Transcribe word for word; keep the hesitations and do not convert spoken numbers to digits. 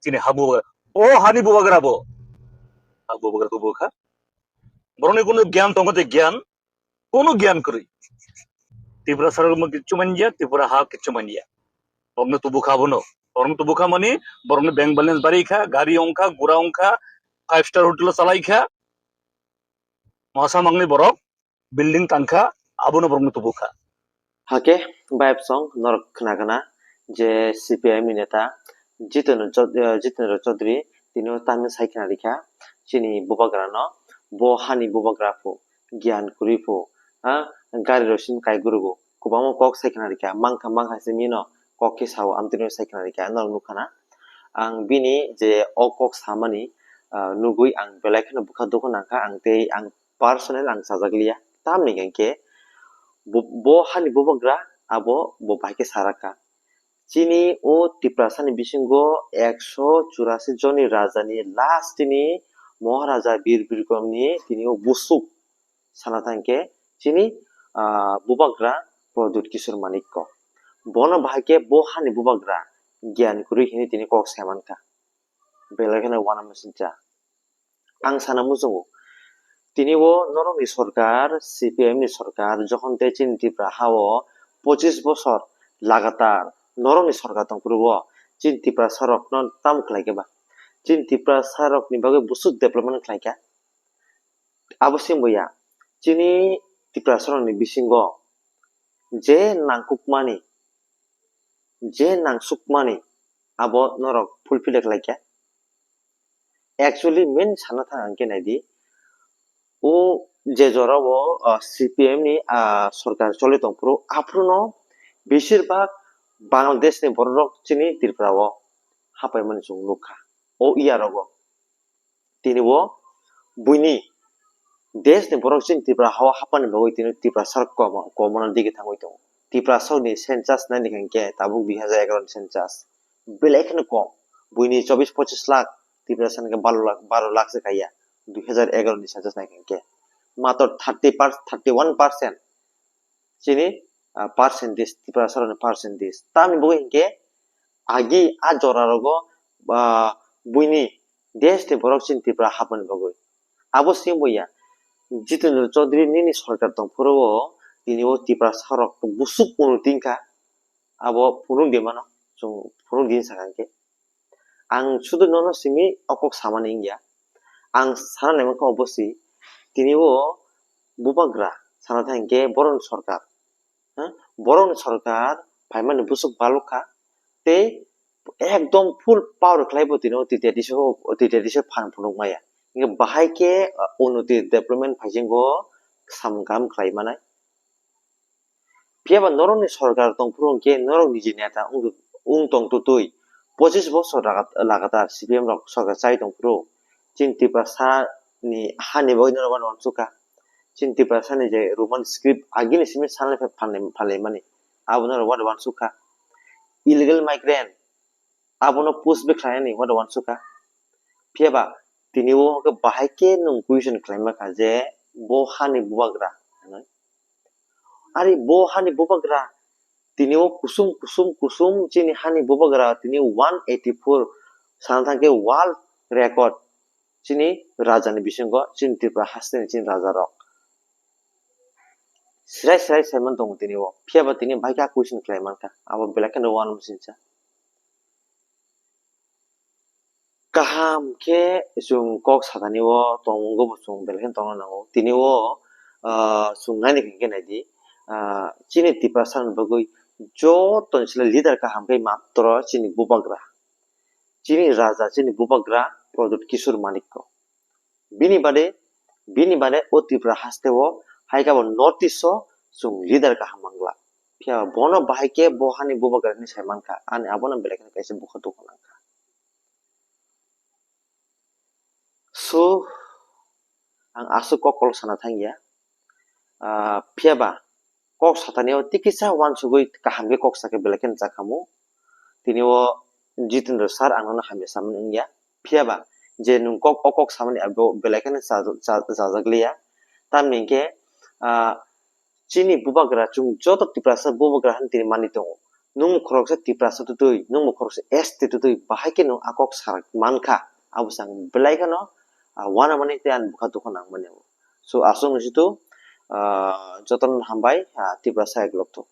Kini ha bubagra. O hani bubagra bo. Ha bubagra tubu kha. Borokni kunu gyan tongo de gyan. Kunu gyan kwrwi. Tiprasa rok kichu manya, Tripura ha kichu manya. Borokno tubu kha bono. Borokno tubu kha mani, borokni bank balance bari kha, gari ongkha, gura ongkha, five star hotel o chalai kha. Masa mangni borok building tangkha, abono borokno tubu kha. Hake, bayapsong norok khna khna je C P I M ni neta Jitendra Chaud-, eh, Jitendra Chaudhary tini o tamni sai khna rikha chini bubagra no, bo hani bubagra phu, gyan kwrwi phu, ha, gari rok simi kai gurgo, kwbangma kok sai khna rikha, mankha mankha simi no kok khe sao, amtwino sai khna rikha, norok nukha na. Ang bini je o kok samani, ah, nugwi ang belai kheno bwkha dukhu nangkha, ang tei ang personal ang sajak liya. Tamni hwnkhe bo, bo hani bubagra abo bo bahai khe sarakha. Chini o Tiprasani bisingo ekso churasi joni rajani last ni Maharaja Bir Bikramni tini o busuk sana thangkhe chini, ah, bubagra Pradyut Kishore Manikya. Bono bahai khe bo hani bubagra gyan kwrwi hinwi tini kok sai mankha. Belai kheno uanamasingcha. Ang sana muchungo. Tini o norokni sorkar, C P I M ni sorkar, jokhon tei chini Tripura ha o pochis bosor lagatar norokni sorkar tongphuru o chini Tiprasa rokno tamo khlai khe ba? Chini Tiprasa rokni bagwi busuk development khlai kha. Abo se wngya, chini Tiprasa rokni bisingo je nangkukmani, je nangsukmani, abo norok fulfill khlai kha. Actually, main sana thang ang khe naidi, o je jora o, ah, C P M ni, ah, sorkar choli tongphuru, aphuru no beshirbak Bangladesh ni borok rok chini Tripura o hapaimani chwng nukha. O iya rogo. Tini o buini desh ni borok chini Tripura ha o hapmani bagwi tini Tiprasa rok kom, komona digi thangwi tongo. Tiprasa rokni census naini hwnkhe tabuk dui hajar egaroh ni census belai kheno kom. Buini chobis pochis lakh, Tiprasa hwnkhe baro lakh, baro lakh se kaiya dui hajar egaroh ni census naini hwnkhe. Mator thirty per, thirty one percent chini, ah, percentage, Tiprasa rokni percentage. Tamni bagwi hwnkhe agi a jora rogo, ah, buini desh ni borok chini Tripura hapmani bagwi. Abo se wngya, Jitendra Chaudhary nini sorkar tongphuru o tini o Tiprasa rok busuk unnoti wngkha. Abo phunuk di mano, chwng phunuk di sakha khe. Ang sudu nono simi o kok samani wngya. Ang sana naimankha obosi, tini o bubagra sana thangkhe borokni sorkar. Ha? Borokni sorkar phaimani busuk balukha. Tei ekdom full power khlaibo tini o T T R D C o, T T R D C o phan phunuk maya. Hingkhe bahai khe, uh, unnoti development phaisingbo sam kam khlai manai. Phiya ba norokni sorkar tongphuru hwnkhe norok niji neta wng, wng tong tutui pochis bosor lagat-, lagatar C P M rok sorkar chai tongphuru. Chini Tiprasa ni hani bagwi norok wano wansukha. Chini Tiprasa ni je Roman script agini simi sanle phalnai, phalnai mani. Abono norok wano wansukha. Illegal migrant abono push back khlainani wano wansukha. Phiya ba tini o hwnkhe bahai khe nwng question khlai mankha je bo hani bubagra hinwi. Ari bo hani bubagra, tini o kusum, kusum, kusum chini hani bubagra tini one eighty four sana thangkhe world record chini raja ni bisingo chini Tripura haste ni chini raja rok. Srai srai saiman tongo tini o. Phiya ba tini bahai khe question khlai mankha. Abo belai kheno uanamasingcha. Kaham khe chwng kok satani o tongmung bo chwng belai kheno tongna nango. Tini o, ah, chwng naini hwnkhe naidi, ah, chini Tiprasa ni bagwi joto ni slai leader kaham khe matro chini bubagra. Chini raja, chini bubagra Pradyut Kishore Manikya. Bini bade, bini bade o Tripura haste o, hai khe bo North East o chwng leader kaham mangla. Phiya bono bahai khe bo hani bubagra hinwi sai mankha. Ani abono belai kheno kaisa bukha dukha nangkha. So, ang aswk kok kolok sana thangya. Ah, phiya ba, kok satani o tikisa uansugwi kaham khe kok sakhe belai kheno chakhamu. Tini o Jitendra sir ang nono hamya samani wngya. Phiya ba, je nwng kok, o kok samani abo belai kheno cha-, cha-, chajak liya. Tamni hwnkhe, ah, chini bubagra, chwng joto Tiprasa bubagra hwn tini mani tongo. nung khoroksa Tiprasa tutui, nung khoroksa S T tutui, bahai khe nung a kok sa mankha, abo se ang belai kheno, ah, uanamani tei ani bwkha dukha nangmani abo. So, aswk no situ, ah, jotono hambai, ah, Tiprasa ek lokthok.